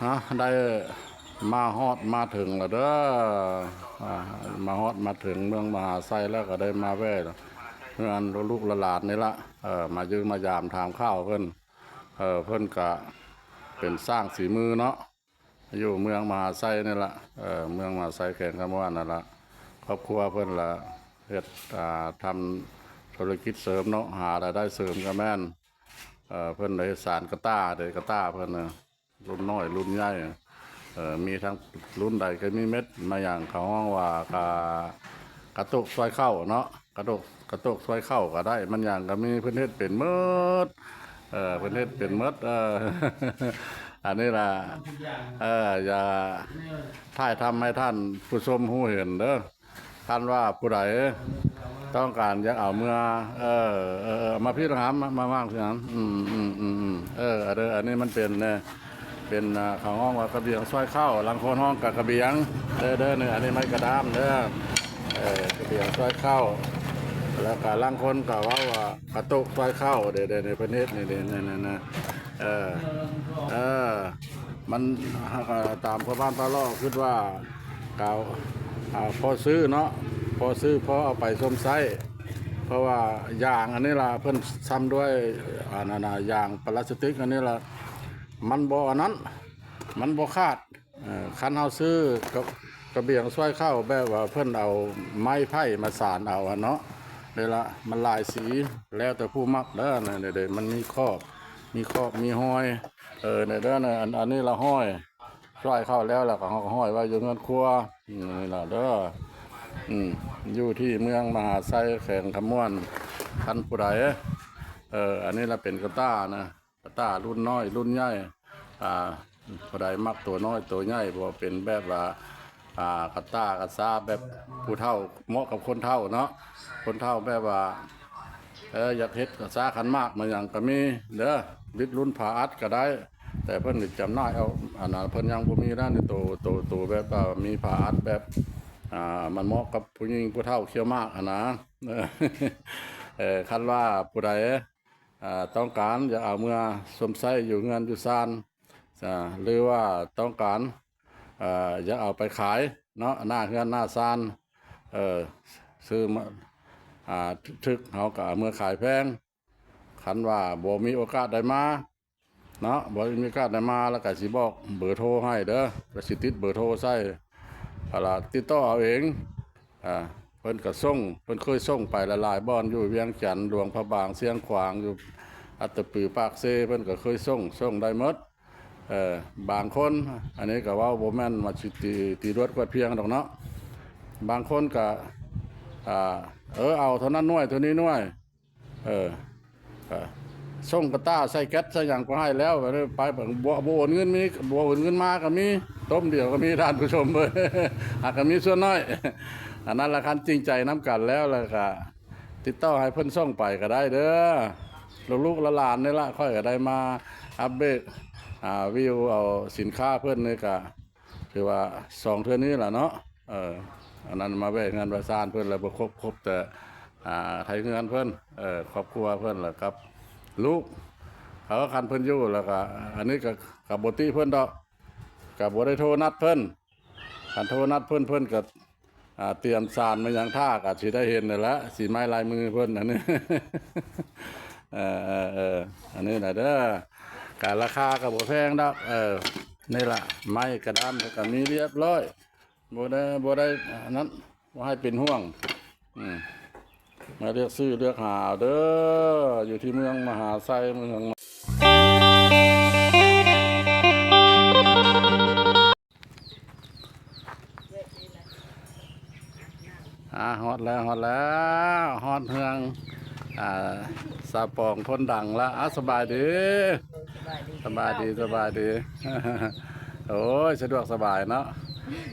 ຮະ ໄດ້ມາຮອດມາເຖິງແລ້ວເດີ ອາ ມາຮອດມາເຖິງເມືອງມະຫາໄຊແລ້ວ ກໍໄດ້ມາແວ່ເຮືອນລູກໆຫຼານໆນີ້ລະ ເອີ ມາຢ້ຽມມາຢາມຖາມຂ່າວເພິ່ນ ເອີ ເພິ່ນກະເປັນຊ່າງສີມືເນາະ ຢູ່ເມືອງມະຫາໄຊນີ້ລະ ເອີ ເມືອງມະຫາໄຊ ແຂວງຄຳມ່ວນນັ້ນລະ ຄອບຄົວເພິ່ນລະເຮັດ ອາ ທຳທຸລະກິດເສີມເນາະ ຫາລາຍໄດ້ເສີມກະແມ່ນ ເອີ ເພິ່ນໄດ້ເຮັດສານກະຕ່າເດ້ ກະຕ່າເພິ່ນນະ ລຸ້ນນ້ອຍລຸ້ນໃຫຍ່ ເອີ ມີທັງລຸ້ນໃດກໍມີເໝິດ ມາຫຍັງເຂົາຮ້ອງວ່າກະ ກະໂຕກຊອຍເຂົ້າເນາະ ກະໂຕກ ກະໂຕກຊອຍເຂົ້າກໍໄດ້ ມັນຫຍັງກໍມີ ເພິ່ນເຮັດເປັນເໝິດ ເອີ ເພິ່ນເຮັດເປັນເໝິດ ເອີ ອັນນີ້ລະ ເອີ ຢ່າຖ່າຍທຳໃຫ້ທ່ານຜູ້ຊົມຮູ້ເຫັນເດີ. ຄັນວ່າຜູ້ໃດຕ້ອງການຢາກເອົາເມືອ ເອີ ເອີ ເອີ ເອົາມາພີ້ລະຫາ ມາ ມາວາງພີ້ນະ ອືມ ອືມ ອືມ ເອີ ອັນນີ້ມັນເປັນ ເປັນ ເຂົາຮ້ອງວ່າກະບຽງຊອຍເຂົ້າ ລາງຄົນຮ້ອງກະກະບຽງເດີ ເດີ ນີ້ ອັນນີ້ໄມ້ກະດາມເດີ ເອີ ກະບຽງຊອຍເຂົ້າ ແລ້ວກະລາງຄົນກະເວົ້າວ່າກະໂຕກຊອຍເຂົ້າເດ້ ເດ້ ເພິ່ນເຮັດນີ້ເດ້ ນີ້ ນີ້ ນີ້ ເອີ ເອີ ມັນ ເຮົາກໍຕາມພໍ່ບ້ານພາເລາະຄິດວ່າ ກໍ ອ່າ ພໍຊື້ເນາະ ພໍຊື້ ພໍເອົາໄປຊົມໃຊ້ ເພາະວ່າຢາງອັນນີ້ລະ ເພິ່ນຊຳດ້ວຍ ອັນນັ້ນນະ ຢາງປລາສຕິກອັນນີ້ລະ ມັນບໍ່ອັນນັ້ນ ມັນບໍ່ຂາດ ເອີ ຄັນເຮົາຊື້ກະ ກະບຽງຊອຍເຂົ້າ ແບບວ່າເພິ່ນເອົາໄມ້ໄຜ່ມາສານເອົາຫັ້ນເນາະ ເວລາມັນຫຼາຍສີ ແລ້ວແຕ່ຜູ້ມັກເດີ ນີ້ເດ້ ມັນມີຂອບ ມີຂອບ ມີຮອຍ ເອີ ນີ້ເດີ ອັນ ອັນນີ້ລະຮອຍ ຊອຍເຂົ້າແລ້ວ ແລ້ວກໍເຮົາກໍຫ້ອຍໄວ້ຢູ່ເຮືອນຄົວ ນີ້ລະເດີ ອືມ ຢູ່ທີ່ເມືອງມະຫາໄຊ ແຂວງຄຳມ່ວນ ຄັນຜູ້ໃດ ເອີ ອັນນີ້ລະເປັນກະຕ່ານະ ກະຕ່າລຸ້ນນ້ອຍລຸ້ນໃຫຍ່ ອ່າ ຜູ້ໃດມັກໂຕນ້ອຍໂຕໃຫຍ່ ບໍ່ເປັນແບບວ່າ ອ່າ ກະຕ່າກະຊາແບບຜູ້ເຖົ້າ ເໝາະກັບຄົນເຖົ້າເນາະ ຄົນເຖົ້າແບບວ່າ ເອີ ຢາກເຮັດກະຊາຂັນໝາກມາຫຍັງກະມີເດີ ລິດລຸ້ນຜ້າອັດກະໄດ້ ແຕ່ເພິ່ນຈຳໜ່າຍເອົາ ອັນນັ້ນເພິ່ນຍັງບໍ່ມີນະ ໂຕ ໂຕ ໂຕແບບວ່າມີຜ້າອັດແບບ ອ່າ ມັນເໝາະກັບຜູ້ຍິງຜູ້ເຖົ້າຂ້ຽວໝາກຫັ້ນນະ ເອີ ຄັນວ່າຜູ້ໃດ ອ່າ ຕ້ອງການຢາກເອົາເມືອຊົມໃຊ້ຢູ່ເຮືອນຢູ່ຊານ ອ່າ ຫຼືວ່າຕ້ອງການ ອ່າ ຢາກເອົາໄປຂາຍເນາະ ໜ້າເຮືອນໜ້າຊານ ເອີ ຊື້ມາ ອ່າ ຖືກ ເຮົາກໍເອົາເມືອຂາຍແພງ ຄັນວ່າບໍ່ມີໂອກາດໄດ້ມາເນາະ ບໍ່ມີໂອກາດໄດ້ມາ ແລ້ວກໍຊິບອກເບີໂທໃຫ້ເດີ ກໍຊິຕິດເບີໂທໃສ່ ຫັ້ນລະ ຕິດຕໍ່ເອົາເອງ ອ່າ ເພິ່ນກໍສົ່ງ ເພິ່ນເຄີຍສົ່ງໄປຫຼາຍໆບ່ອນ ຢູ່ວຽງຈັນ ຫຼວງພະບາງ ຊຽງຂວາງ ຢູ່ອັດຕະປື ປາກເຊ ເພິ່ນກໍເຄີຍສົ່ງ ສົ່ງໄດ້ໝົດ ເອີ ບາງຄົນ ອັນນີ້ກໍເວົ້າບໍ່ແມ່ນວ່າຊິຕີ ຕີລວດກວດພຽງດອກເນາະ ບາງຄົນກໍ ອ່າ ເອີ ເອົາເທົ່ານັ້ນໜ່ວຍ ເທົ່ານີ້ໜ່ວຍ ເອີ ເອີ ສົ່ງກະຕ່າໃສ່ແກັດໃສ່ຫຍັງກໍໃຫ້ແລ້ວ ໄປ ບໍ່ ບໍ່ໂອນເງິນມີ ບໍ່ໂອນເງິນມາກໍມີ ຕົ້ມດຽວກໍມີ ທ່ານຜູ້ຊົມເອີຍ ຫາກກໍມີສ່ວນໜ້ອຍ ອັນນັ້ນລະ ຄັນຈິງໃຈນຳກັນແລ້ວ ແລ້ວກໍຕິດຕໍ່ໃຫ້ເພິ່ນສົ່ງໄປກໍໄດ້ເດີ ລູກໆຫຼານໆນີ້ລະ ຂ້ອຍກໍໄດ້ມາອັບເດດ ອ່າ ຣີວິວເອົາສິນຄ້າເພິ່ນນີ້ກໍ ຖືວ່າສອງເທື່ອນີ້ລະເນາະ ເອີ ອັນນັ້ນມາແວ່ເຮືອນແວ່ຊານເພິ່ນລະບໍ່ຄົບ ຄົບແຕ່ ອ່າ ໄທເຮືອນເພິ່ນ ເອີ ຄອບຄົວເພິ່ນລະກັບລູກ ເອີ ຄັນເພິ່ນຢູ່ລະກະ ອັນນີ້ກະ ກະບໍ່ຕິເພິ່ນດອກ ກະບໍ່ໄດ້ໂທນັດເພິ່ນ ຄັນໂທນັດເພິ່ນ ເພິ່ນກະ ອ່າ ຕຽມສານມາຫຍັງຖ້າ ກະຊິໄດ້ເຫັນຫັ້ນລະ ສີໄມ້ລາຍມືເພິ່ນ ອັນນີ້ ເອີ ເອີ ເອີ ອັນນີ້ນະເດີ ກະລາຄາກະບໍ່ແພງດອກ ເອີ ນີ້ລະ ໄມ້ກະດາມ ກະມີລຽບລ້ອຍ ບໍ່ໄດ້ ບໍ່ໄດ້ອັນນັ້ນ ບໍ່ໃຫ້ເປັນຫ່ວງ ອືມ ມາເລືອກຊື້ເລືອກຫາເອົາເດີ ຢູ່ທີ່ເມືອງມະຫາໄຊ ເມືອງ ອ່າ ຮອດແລ້ວ ຮອດແລ້ວ ຮອດເຮືອນ ອ່າ ສາວປອງຄົນດັງລະ ອ່າ ສະບາຍດີ ໂດຍ ສະບາຍດີ ສະບາຍດີ ສະບາຍດີ ໂອ້ຍ ສະດວກສະບາຍເນາະ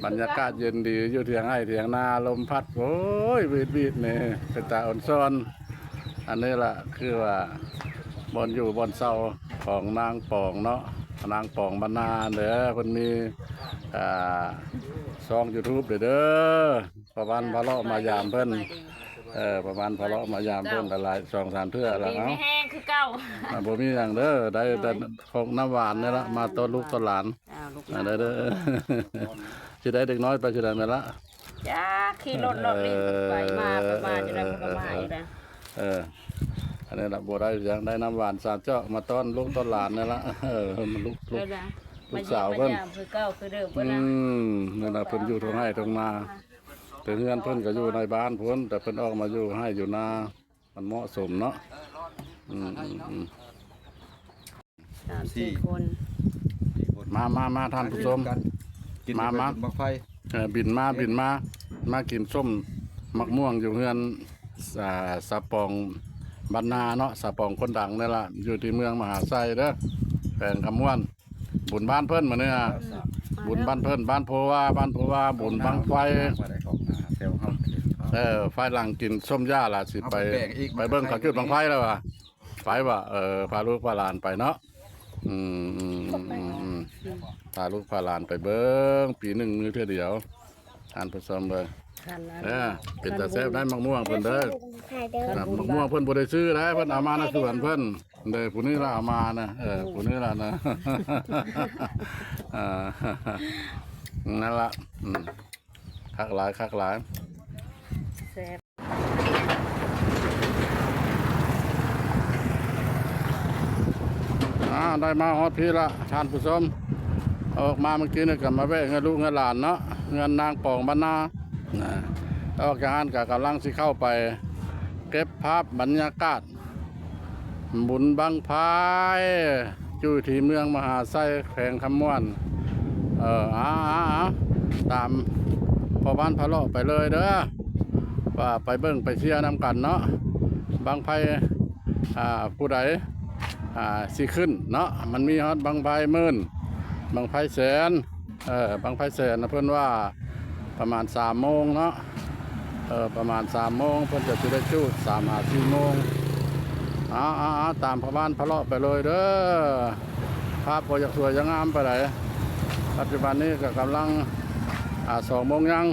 ບັນຍາກາດເຢັນດີ ຢູ່ຖຽງໄຮ່ຖຽງນາ ລົມພັດ ໂອ້ຍ ຫວີດໆ ນີ້ ເປັນຕາອ່ອນຊອນ ອັນນີ້ລະ ຄືວ່າ ບ່ອນຢູ່ບ່ອນເຊົາຂອງນາງປອງເນາະ ນາງປອງບັນນາເດີ ເພິ່ນມີ ອ່າ ຊ່ອງຢູທູບເດີ ປະມານພາເລາະມາຢາມເພິ່ນ ເອີ ປະມານພາເລາະມາຢາມເພິ່ນຫຼາຍໆ ສອງສາມເທື່ອແລ້ວເນາະ ມີແຮງຄືເກົ່າ ອ່າ ບໍ່ມີຫຍັງເດີ ໄດ້ແຕ່ ໂດຍ ຂອງນ້ຳຫວານນີ້ລະ ມາຕ້ອນລູກຕ້ອນຫຼານ ເອີ ອັນໃດເດີ ຊິໄດ້ເດັກນ້ອຍໄປຊິໄດ້ແມ່ນລະ ຈັກຂີ່ລົດເລາະຫຼິ້ນໄປມາ ໄປມາຢູ່ໃດ ເອີ ເອີ ເອີ ເອີ ອັນນີ້ລະ ບໍ່ໄດ້ຫຍັງ ໄດ້ນ້ຳຫວານສາມຈອກມາຕ້ອນລູກຕ້ອນຫຼານນີ້ລະ ເອີ ລູກ ລູກ ລູກສາວເພິ່ນ ມາຢ້ຽມມາຢາມຄືເກົ່າຄືເດີມ ອື ເພິ່ນນະ ນັ້ນລະ ເພິ່ນຢູ່ທົ່ງໄຮ່ທົ່ງນາ ແຕ່ເຮືອນເພິ່ນກໍຢູ່ໃນບ້ານພຸ້ນ ແຕ່ເພິ່ນອອກມາຢູ່ໄຮ່ຢູ່ນາ ມັນເໝາະສົມເນາະ ອືມ ອືມ ອືມ ສາມສີ່ຄົນ ມາ ມາ ມາ ທ່ານຜູ້ຊົມ ມາ ມາ ເອີ ບິນມາ ບິນມາ ມາກິນສົ້ມໝາກມ່ວງຢູ່ເຮືອນ ສາ ສາປອງບ້ານນາເນາະ ສາປອງຄົນດັງນີ້ລະ ຢູ່ທີ່ເມືອງມະຫາໄຊເດີ ແຂວງຄຳມ່ວນ ບຸນບ້ານເພິ່ນມື້ນີ້ ອືມ ບຸນບ້ານເພິ່ນ ບ້ານໂພວາ ບ້ານໂພວາ ບຸນບັ້ງໄຟ ເອີ ພາຍຫຼັງກິນສົ້ມຢ່າລະ ຊິໄປ ໄປເບິ່ງເຂົາຈຸດບັ້ງໄຟແລ້ວວ່າ ໄປວ່າ ເອີ ພາລູກພາຫຼານໄປເນາະ ອືມ ອືມ ອືມ ອືມ ພາລູກພາຫຼານໄປເບິ່ງ ປີໜຶ່ງມີເທື່ອດຽວ ທ່ານຜູ້ຊົມເອີຍ ເອີ ເປັນຕາແຊບໄດ໋ ໝາກມ່ວງເພິ່ນເດີ ໝາກມ່ວງເພິ່ນບໍ່ໄດ້ຊື້ໄດ໋ ເພິ່ນເອົາມານຳສວນເພິ່ນເດີ ຜູ້ນີ້ລະເອົາມານະ ເອີ ຜູ້ນີ້ລະນະ ເອີ ນັ້ນລະ ອືມ ຄັກຫຼາຍ ຄັກຫຼາຍ ແຊບ ອ່າ ໄດ້ມາຮອດພີ້ລະທ່ານຜູ້ຊົມ ອອກມາເມື່ອກີ້ນີ້ກໍມາແວະເຮືອນລູກເຮືອນຫຼານເນາະ ເຮືອນນາງປອງບັນນາ ອາ ອອກຈາກຫັ້ນກໍກຳລັງຊິເຂົ້າໄປເກັບພາບບັນຍາກາດ ບຸນບັ້ງໄຟ ຢູ່ທີ່ເມືອງມະຫາໄຊ ແຂວງຄຳມ່ວນ ເອີ ເອົາ ເອົາ ເອົາ ຕາມພໍ່ບ້ານພາເລາະໄປເລີຍເດີ ວ່າໄປເບິ່ງໄປເຊຍນຳກັນເນາະ ບັ້ງໄຟ ອ່າ ຜູ້ໃດ ອ່າ ຊິຂຶ້ນເນາະ ມັນມີຮອດບັ້ງໄຟໝື່ນ ບັ້ງໄຟແສນ ເອີ ບັ້ງໄຟແສນນະ ເພິ່ນວ່າປະມານສາມໂມງເນາະ ເອີ ປະມານສາມໂມງ ເພິ່ນກໍຊິໄດ້ຈູດ ສາມຫາສີ່ໂມງ ເອົາ ເອົາ ເອົາ ຕາມພໍ່ບ້ານພາເລາະໄປເລີຍເດີ ພາບບໍ່ຢາກສວຍຢາກງາມປານໃດ ປັດຈຸບັນນີ້ກໍກຳລັງ ອ່າ ສອງໂມງຍັງ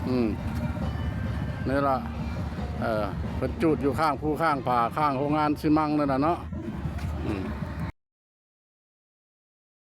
ອືມ ນີ້ລະ ເອີ ເພິ່ນຈູດຢູ່ຂ້າງພູຂ້າງຜາ ຂ້າງໂຮງງານຊີມັງນັ້ນນະເນາະ ອືມ